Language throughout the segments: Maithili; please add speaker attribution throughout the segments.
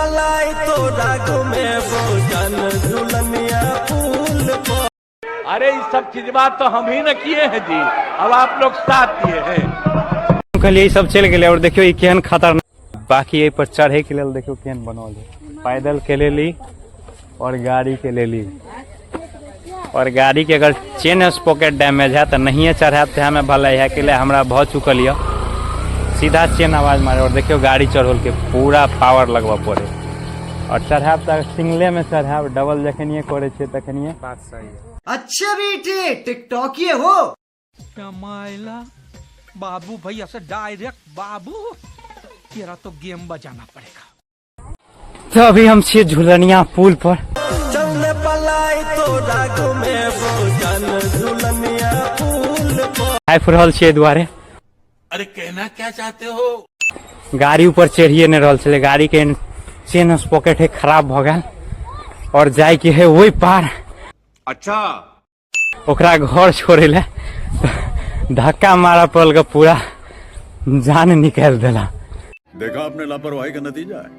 Speaker 1: पलाई तोरा घुमेबो जन झुलनिया पुल पर।
Speaker 2: अरे ये सब चीजवा तो हम ही न किए हैं जी, अब आप लोग साथ दिए हैं।
Speaker 3: हम कहलिए ई सब चलि गेलै और देखियौ ई केहन खतरनाक। बाकी एहि पर चढ़े के लेल देखियौ केहन बनल है, पैदल के लेल ई और गाड़ी के लेल ई। और गाड़ी के अगर चेन स्पॉकेट डैमेज है तो नहिए चढ़ायब तऽ हमें भले है के लिए हमरा भऽ चुकल यऽ, सीधा चेन आवाज मारे। और देखियौ गाड़ी चढ़ौल के पूरा पावर लगबऽ पड़े और चढ़ायब तऽ सिंगले में चढ़ायब, डबल जखनिए करै छियै तखनिए।
Speaker 4: बात सही है।
Speaker 5: अच्छा बेटे टिकटॉक ये हो।
Speaker 6: मायला बाबू भैया से डायरेक्ट बाबू तेरा तो गेम बजाना पड़ेगा।
Speaker 3: तो अभी हम छियै झुलनिया पुल पर।
Speaker 1: चल पलाई तोरा घुमेबो जन झुलनिया पुल पर।
Speaker 3: आबि रहल छियै दुआरे।
Speaker 2: अरे कहना क्या चाहते हो?
Speaker 3: गाड़ी ऊपर चढ़िए नहीं रहल छलै, गाड़ी के चेन स्पॉकेट है खराब भऽ गेल और जाय के है ओहि पार।
Speaker 2: अच्छा।
Speaker 3: ओकरा घर छोड़े ले धक्का मारऽ पड़ल के पूरा जान निकालि देला।
Speaker 7: देखा आपने लापरवाही का नतीजा है।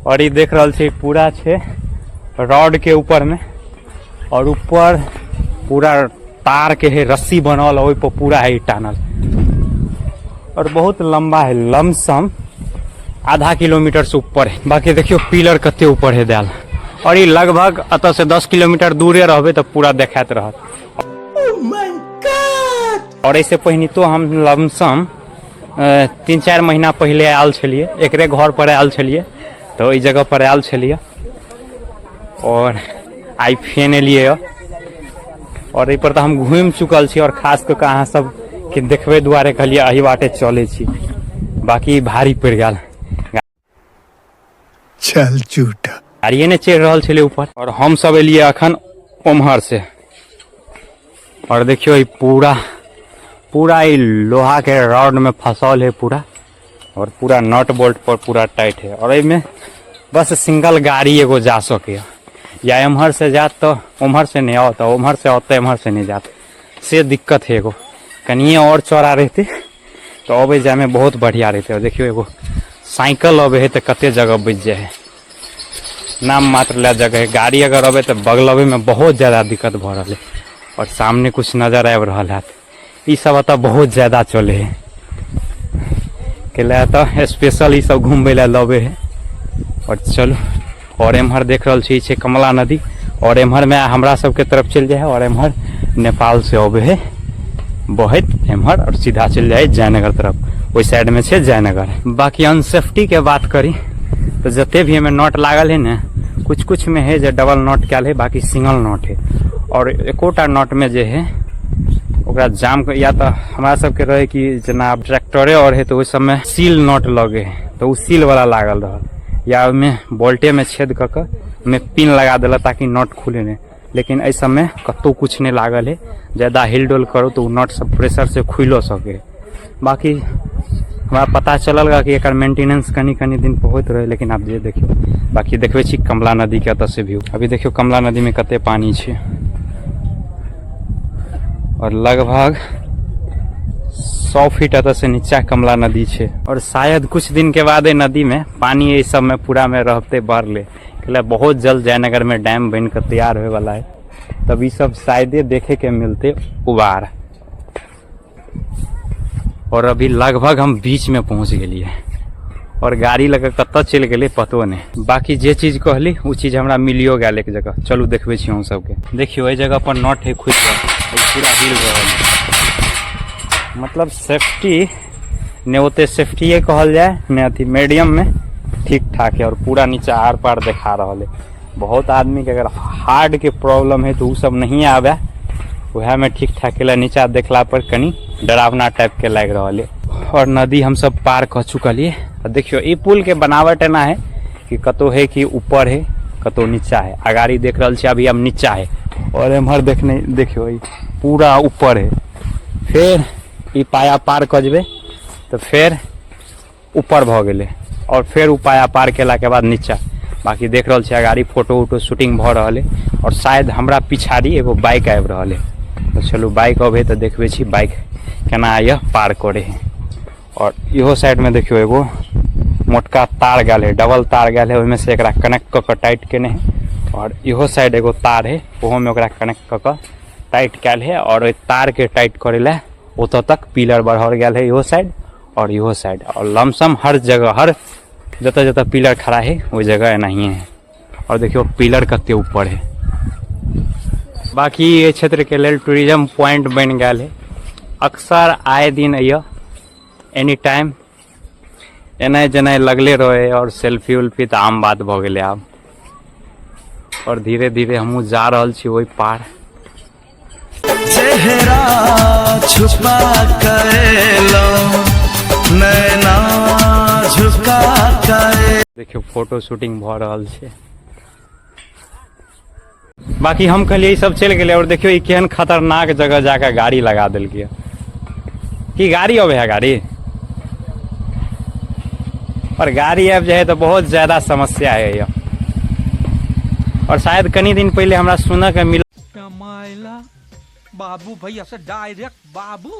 Speaker 3: और ई देख रहल छी पूरा छे रॉड के ऊपर में और ऊपर पूरा तार के है रस्सी बनल, ओहि पर पूरा है टानल और बहुत लंबा है, लमसम आधा किलोमीटर से ऊपर है। बाकी देखियो पिलर कते ऊपर है देल और ई लगभग एतऽ से 10 किलोमीटर दूरे रहबे तऽ पूरा देखाइत रहत। और एहिसँ पहिने तो हम लमसम 3-4 महीना पहिले आयल छलियै, एकरे घर पर आयल छलियै, तऽ ओहि जगह पर आयल छलियै और आइ फेन एलियै यऽ। और एहि पर तऽ हम घुमि चुकल छी और खास कऽ कऽ अहाँ सबके देखबै दुआरे कहलियै एहि बाटे चलै छी, बाकी भारी पड़ि गेल।
Speaker 8: चल झूठा।
Speaker 3: गाड़िए नहि चढ़ि रहल छलै ऊपर। और हम सब एलियै अखन ओम्हर से और देखियौ ई पूरा पूरा ई लोहा के रॉड में फसल है पूरा और पूरा नट बोल्ट पर पूरा टाइट है और एहिमे बस सिंगल गाड़ी एगो जा सकैए, या एम्हर से जात तऽ ओम्हर से नहि आओत, ओम्हर से आओत तऽ एम्हर से नहि जात, से दिक्कत है। एगो कनिए और चौड़ा रहतै तऽ अबै जायमे बहुत बढ़िया रहतै। और देखियौ एगो साइकिल अबै है तऽ कते जगह बचि जाइ है, नाम मात्र लए जगह है। गाड़ी अगर अबै तऽ बगलबे में बहुत ज्यादा दिक्कत भऽ रहल है और सामने कुछ नजर आबि रहल हैत। ई सब एतऽ बहुत ज्यादा चले है, के लए एतऽ स्पेशल ई सब घूमबै लए लबै है। और चलू और एम्हर देख रहल छी छै कमला नदी और एम्हर में हमरा सबके तरफ चलि जाइ है और एम्हर नेपाल से अबै है बहैत एम्हर और सीधा चलि जाइ है जयनगर तरफ, ओहि साइड में छै जयनगर। बाकी अनसेफ्टी के बात करी तऽ जते भी एहिमे not लागल है ने, कुछ कुछ में है जे डबल not कयल है, बाकी सिंगल not है और एकोटा not में जे है ओकरा जाम या तऽ हमरा सबके रहे कि जेना ट्रैक्टरे और है तऽ ओहि सबमे सील not लगे है तऽ ओ सील वाला लागल रहल, या ओहिमे बोल्टे में छेद कऽ कऽ ओहिमे पिन लगा देलक ताकि not खुले नहि। लेकिन एहि सबमे कतहु कुछ नहि लागल है, ज्यादा हिल डोल करू तऽ ओ not सब प्रेशर से खुलिओ सके है। बाकी हमरा पता चलल कि एकर मेंटेनेंस कनि कनि दिन पर होइत रहै, लेकिन आब जे देखियौ। बाकी देखबै छी कमला नदीके एतऽ से व्यू। अभी देखियौ कमला नदीमे कते पानी छै और लगभग 100 फीट एतऽ से नीचा कमला नदी छै और शायद कुछ दिन के बाद एहि नदी में पानी एहि सब में पूरा में रहते बढ़ले, कैला बहुत जल्द जयनगर में डैम बन के तैयार होए वाला है, तब ई सब शायदे देखे के मिलते उबार। और अभी लगभग हम बीच में पहुंच गेलिए और गाड़ी लगे कतऽ चलि गेलै पतो नहि। बाकी जे चीज कहली ओ चीज हमरा मिलियो गेल एक जगह, चलू देखबै छी अहूँ सबके। देखियौ एहि जगह पर not है खुजि गेल, पूरा हिल रहल है, मतलब सेफ्टी ने ओते सेफ्टिए कहल जाए ने अथी, मीडियम में ठीक ठाक है और पूरा नीचा आर पार देखा रहल है। बहुत आदमी के अगर हार्ट के प्रॉब्लम है तो उ सब नहीं आवे, वह में ठीक ठाक के नीचा देखला पर कनी डरावना टाइप के लाग रहल है। और नदी हम सब पार कऽ चुकलिए। और देखियो ई पुल के बनावट एना है कि कतौ है कि ऊपर है कतौ नीचा है। अगाड़ी देख रहल छी अभी हम नीचा है और एम्हर देखने देखियो ई पूरा ऊपर है, फिर ई पाया पार कऽ जेबै तऽ फेर ऊपर भऽ गेलै और फेर उ पाया पार केलाके बाद नीचा। बाकी देख रहल छी अगाड़ी फोटो उटो शूटिंग भऽ रहल है और शायद हमरा पिछाड़ी एगो बाइक आबि रहल है, तऽ चलू बाइक अबै तऽ देखबै छी बाइक केना आइए पार करे है। और इहो साइडमे देखियौ एगो मोटका तार गेल है, डबल तार गेल है, ओहिमे से एकरा कनेक्ट कऽ कऽ टाइट केने है। और इहो साइड एगो तार है, ओहोमे ओकरा कनेक्ट कऽ कऽ टाइट कयल है। और ओहि तारके टाइट करै लए ओतऽ तक पिलर बढ़ाओल गेल है, इहो साइड और इहो साइड। और लमसम हर जगह, हर जतऽ जतऽ पिलर खड़ा है ओहि जगह एनाहिए है। और देखियौ पिलर कते ऊपर है। बाकी एहि क्षेत्रके लेल टूरिज्म पॉइंट बनि गेल है। अक्सर आए दिन अइय, एनी टाइम एनाइ जेनाइ लगले रहे। और सेल्फी उल्फी तऽ आम बात भऽ गेलै आब। और धीरे धीरे हमहूँ जा रहल छी ओहि पार।
Speaker 1: चेहरा छुपा कर लो, नैना झुका कर।
Speaker 3: देखियौ फोटो शूटिंग भऽ रहल छै। बाकी हम कहलियै ई सब चलि गेलै। और देखियौ ई केहन खतरनाक जगह जाकऽ गाड़ी लगा देलकै। की गाड़ी अबै है गाड़ी? और गाड़ी आबि जाइ है तऽ बहुत ज्यादा समस्या है यऽ। और शायद कनी दिन पहिले हमरा सुनऽ के मिल
Speaker 6: माइला बाबू भैया से डायरेक्ट बाबू,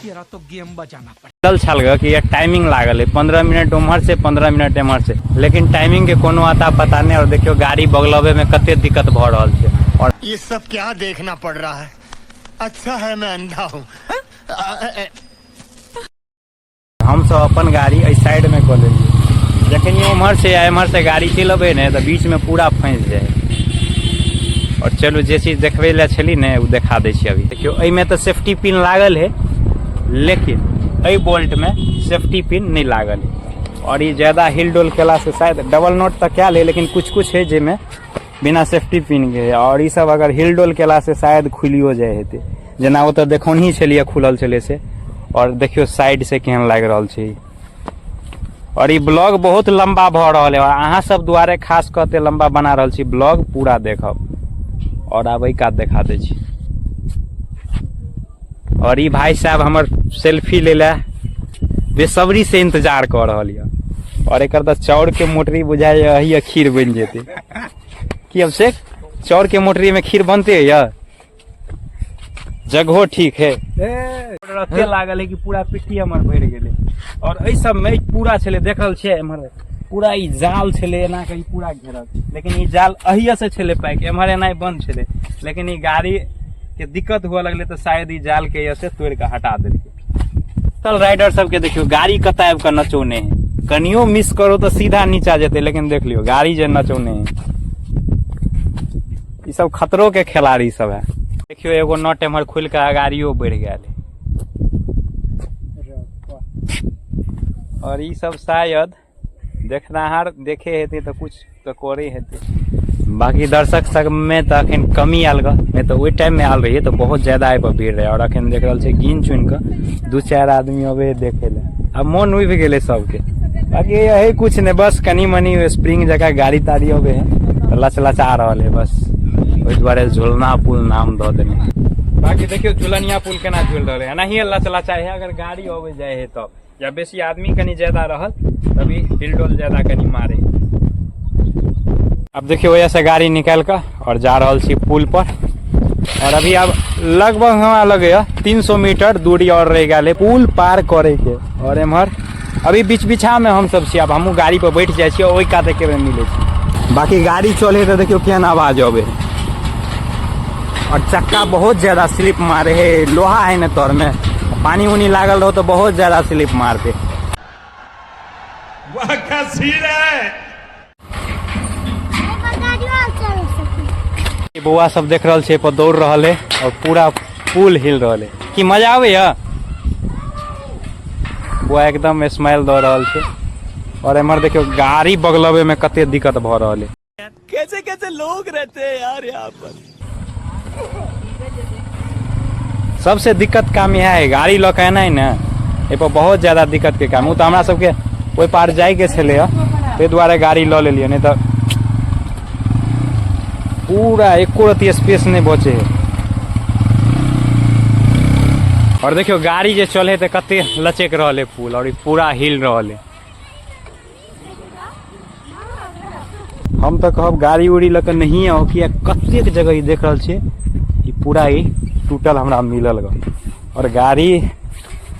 Speaker 6: तेरा तो गेम बजाना पड़ेगा।
Speaker 3: चल छल ग कि टाइमिंग लागल है, 15 मिनट उम्हर से 15 मिनट एम्हर से, लेकिन टाइमिंग के कोनो आता पता नहीं। और देखियो गाड़ी बगलबे में कते दिक्कत भ रहल छै। और
Speaker 4: ये सब क्या देखना पड़ रहा है, अच्छा है मैं अंधा हूँ।
Speaker 3: हम सब अपन गाड़ी एहि साइड में कऽ लेलियै। जखन उम्हर से या एम्हर से गाड़ी चलि अबै ने तऽ बीच में पूरा फँसि जाइ। और चलू जे चीज देखबै लए छली ने ओ देखा दै छी अभी। देखियौ एहिमे तऽ सेफ्टी पिन लागल है, लेकिन एहि बोल्ट में सेफ्टी पिन नहीं लागल है। और ई ज्यादा हिल डोल केला से शायद डबल नोट तऽ कयल है, लेकिन कुछ कुछ है जाहिमे बिना सेफ्टी पिन के है। और ई सब अगर हिल डोल केला से शायद खुलियो जाइ हेतै, जेना ओतऽ देखौनही छलियै खुलल छलै से। और देखियौ साइड से केहन लागि रहल छै। और ई ब्लॉग बहुत लंबा भऽ रहल है, और अहाँ सब दुआरे खास कऽ एते लंबा बना रहल छी, ब्लॉग पूरा देखब। और आब एहि कात देखा दै छी। और ई भाई साहब हमर सेल्फी लै लए बेसब्री से इंतजार कऽ रहल यऽ। और एकर तऽ चाउर के मोटरी बुझाइ यऽ खीर बनि जेतै। की अभिषेक, चाउर के मोटरी में खीर बनते यऽ? जगहो ठीक है। रते लागल है कि पूरा पिट्ठी हमर भरि गेलै। और एहि सब में पूरा छलै, देख रहल छियै एम्हर पूरा ई जाल छलै एना के, ई पूरा घेरल, लेकिन ई जाल अहिये से छलै पैक, एम्हर एनाइ बंद छलै। लेकिन ई गाड़ी के दिक्कत हुअ लगलै तऽ शायद ई जाल के एहिये से तोड़ि के हटा देलकै। चल राइडर सबके देखियौ गाड़ी कतऽ आबि कऽ नचौने है। कनियो मिस करो तऽ सीधा नीचा जेतै, लेकिन देख लियौ गाड़ी जे नचौने है। ई सब खतरो के खिलाड़ी सब है। देखियो एगो नट एम्हर खुलि कऽ अगाड़ियो बढ़ि गेल है। और ई सब शायद देखनाहार देखे हेतै तऽ कुछ तऽ करे हेतै। बाकी दर्शक सब में तऽ अखन कमी आयल ग, नहीं तऽ ओहि टाइम में आयल रहियै तऽ बहुत ज्यादा एहि पर भीड़ रहै। और अखन देख रहल छियै गिन चुनि कऽ 2-4 आदमी अबै है देखै लए। आब मोन उबि गेलै सबके। बाकी यही कुछ नहीं, बस कनी मनी स्प्रिंग जकाँ गाड़ी ताड़ी अबै है तऽ लचलचा रहल है, बस ओहि दुआरे झूलना पुल नाम दऽ देने। बाकी देखियौ झूलनिया पुल केना झूल रहल है, एनाहिए लचलचा है अगर गाड़ी अबै जाइ है तब, या बेसी आदमी कनी ज्यादा रहल तभी हिलडोल ज्यादा कनी मारे। अब देखियौ ओहिसँ से गाड़ी निकालि कऽ और जा रहल छी पुल पर। और अभी आब लगभग हमरा लगैए 300 मीटर दूरी और रहि गेल है पुल पार करे के। और एम्हर अभी बीच बिछा में हम सब छी, आब हमहूँ गाड़ी पर बैठ जाइ छी, ओहि कात एके बेर मिलै छी। बाकी गाड़ी चले तऽ देखियौ केहन आवाज अबै है। और चक्का बहुत ज्यादा स्लिप मारे है, लोहा है ने तर में, पानी उनी लागल रहो तो बहुत ज्यादा स्लिप मारते।
Speaker 2: वाह क्या सीन है।
Speaker 3: बौआ सब देख रहल छै पर दौड़ रहल है और पूरा पुल हिल रहल है। की मजा आबैया? बौआ एकदम स्माइल दऽ रहल छै। और एम्हर देखियौ गाड़ी बगलबे में कते दिक्कत भऽ रहल है।
Speaker 1: कैसे कैसे लोग रहते हैं यार यहाँ पर।
Speaker 3: सबसे दिक्कत काम इएह है गाड़ी लऽ के एनाइ ने, एहि पर बहुत ज्यादा दिक्कत के काम। ओ तऽ हमरा सबके ओहि पार जाइके छलै हँ, ताहि दुआरे गाड़ी लऽ लेलियै, नहि तऽ पूरा एको रत्ती स्पेस नहि बचे है। और देखियौ गाड़ी जे चले तऽ कते लचक रहल है पुल, और ई पूरा हिल रहल है। हम तऽ कहब गाड़ी उड़ी लऽ कऽ नहिए आउ, किया कतेक जगह ई देख रहल छियै ई पूरा ई टूटल हमरा मिलल गऽ। और गाड़ी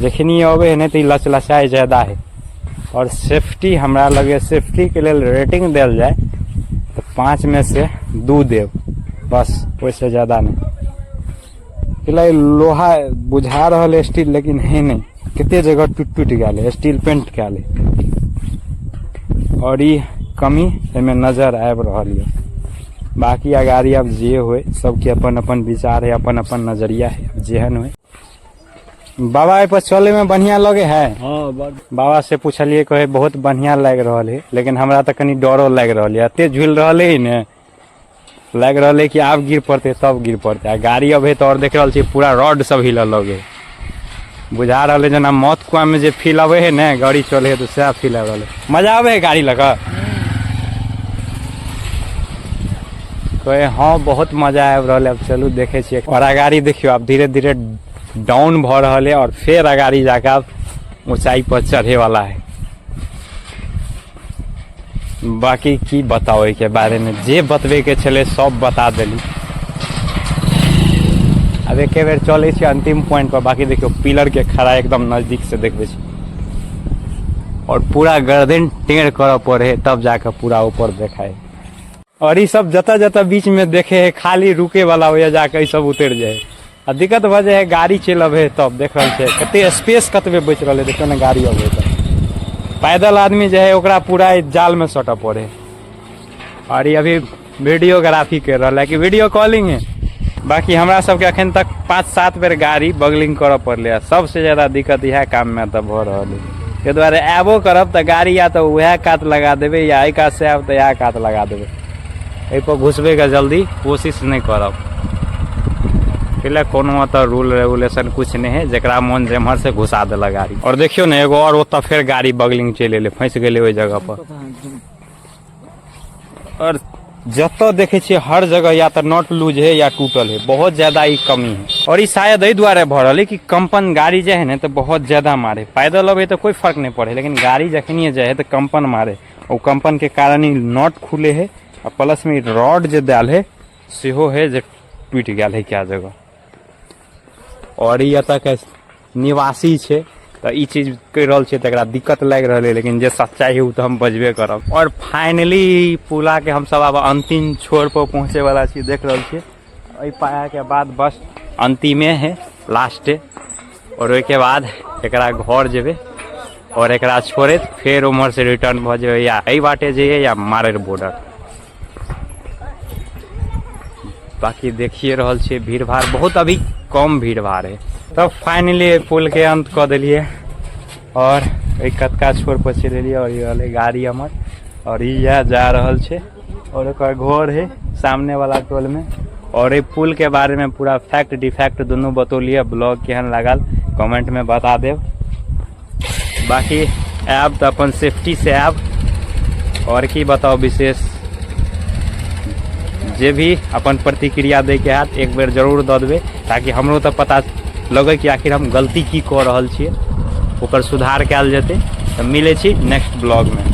Speaker 3: जखनी अबै है ने तऽ ई लचलचाइ ज्यादा है। और सेफ्टी हमरा लगे सेफ्टी के लेल रेटिंग देल जाय तऽ 5 में से 2 देब, बस, ओहिसँ ज्यादा नहि। ई लोहा बुझा रहल है स्टील, लेकिन है नहीं, कते जगह टूट टूट गेल है, स्टील पेंट कयल है। और ई कमी एहिमे नजर आबि रहल यऽ। बाकी अगाड़ी आब जे होय, सबके अपन अपन विचार है, अपन अपन नजरिया है, जेहन होय। बाबा एहि पर चले में बढ़िया लगे है?
Speaker 7: हाँ, बड़।
Speaker 3: बाबा से पूछलिए, कहे बहुत बढ़िया लागि रहल है, लेकिन हमरा तऽ कनि डरो लागि रहल है। एते झूलि रहल है ने, लागि रहल है कि आब गिर पड़तै तब गिर पड़तै। आ गाड़ी अबै तऽ आओर देख रहल छी पूरा रॉड सब हिलऽ लगे, बुझा रहल है जेना मौत कुआं में जे फील अबै है ने, गाड़ी चले है तऽ सएह फील आबि रहल है। मजा आबै है गाड़ी लऽ कऽ? कहे हाँ, बहुत मजा आबि रहल है। अब चलू देखै छियै। और अगाड़ी देखियौ, आब धीरे धीरे डाउन भऽ रहल है और फेर अगाड़ी जाकऽ आब ऊंचाई पर चढ़े वाला है। बाकी की बताओ एहिके बारे में, जे बतबे के छलै सब बता देली। आब एके बेर चलै छी अंतिम पॉइंट पर। बाकी देखियौ, पिलर के खड़ा एकदम नजदीक से देखबै छी और पूरा गर्दन टेढ़ करऽ पड़े है तब जाके पूरा ऊपर देखाय। और ई सब जतऽ जतऽ बीच में देखे है खाली रुके वाला होइए, जाके ई सब उतरि जाए आ दिक्कत भऽ जाइ है। गाड़ी चलि अबै है तब देख रहल छै कते स्पेस कतबे बचि रहलै। देखियौ ने, गाड़ी अबै है तऽ पैदल आदमी जे है ओकरा पूरा ई जाल में सटऽ पड़े। और ई अभी वीडियोग्राफी कर रहल है कि वीडियो कॉलिंग है। बाकी हमरा सबके अखन तक 5-7 बेर गाड़ी बगलिंग करऽ पड़लै आ सबसे ज्यादा दिक्कत इएह काममे तऽ भऽ रहल है। ताहि दुआरे आबो करब तऽ गाड़ी या तऽ उएह कात लगा देबै या एहि कात से आयब तऽ इएह कात लगा देबै, एहिपर घुसबैके जल्दी कोशिश नहि करब। पहिले कोनो एतऽ रूल रेगुलेशन किछु नहि है, जकरा मोन जेम्हर से घुसा देलक गाड़ी। और देखियौ ने, एगो और ओतऽ फेर गाड़ी बगलिंग चलि एलै, फँसि गेलै ओहि जगह पर। और जतऽ देखै छियै हर जगह या तऽ not loose है या टूटल है, बहुत ज्यादा ई कमी है। और ई शायद एहि दुआरे भऽ रहल है कि कंपन गाड़ी जे है ने तऽ बहुत ज्यादा मारे। पैदल अबै तऽ कोइ फर्क नहि पड़े, लेकिन गाड़ी जखनिए जाइ है तऽ कंपन मारे। ओ कंपन के कारण ई not खुले है आ प्लस में ई रॉड जे देल है सेहो है जे टूटि गेल है क्या जगह। और ई एतऽ के निवासी छै तऽ ई चीज कहि रहल छै तऽ एकरा दिक्कत लागि रहल है, लेकिन जे सच्चाइ है ओ तऽ हम बजबे करब। और फाइनली पुला के हमसब आब अंतिम छोर पर पहुँचे वाला छी। देख रहल छियै, एहि पाया के बाद बस अंतिमे है, लास्टे। और ओहिके बाद एकरा घर जेबै और एकरा छोड़ैत फेर उम्हर से रिटर्न भऽ जेबै, या एहि बाटे जइयै या मारे बॉर्डर। बाकी देखिए रहल छियै भीड़ भाड़ बहुत अभी कम भीड़ भाड़ है। तब फाइनली पुल के अंत कऽ देलियै और एहि कतका छोर पर चलि एलियै। और ई रहलै गाड़ी हमर और ई इएह जा रहल छै और ओकर घर है सामने वाला टोल में। और एहि पुल के बारे में पूरा फैक्ट डिफैक्ट दुनू बतौलियै। ब्लॉग केहन लागल कमेंट में बता देब। बाकी आयब तऽ अपन सेफ्टी से आयब। और की बताउ विशेष, जे भी अपन प्रतिक्रिया दैके हैत एक बेर जरूर दऽ देबै, ताकि हमरो तऽ पता लगै कि आखिर हम गलती की कऽ रहल छियै, ओकर सुधार कयल जेतै। तऽ मिलै छी नेक्स्ट ब्लॉगमे।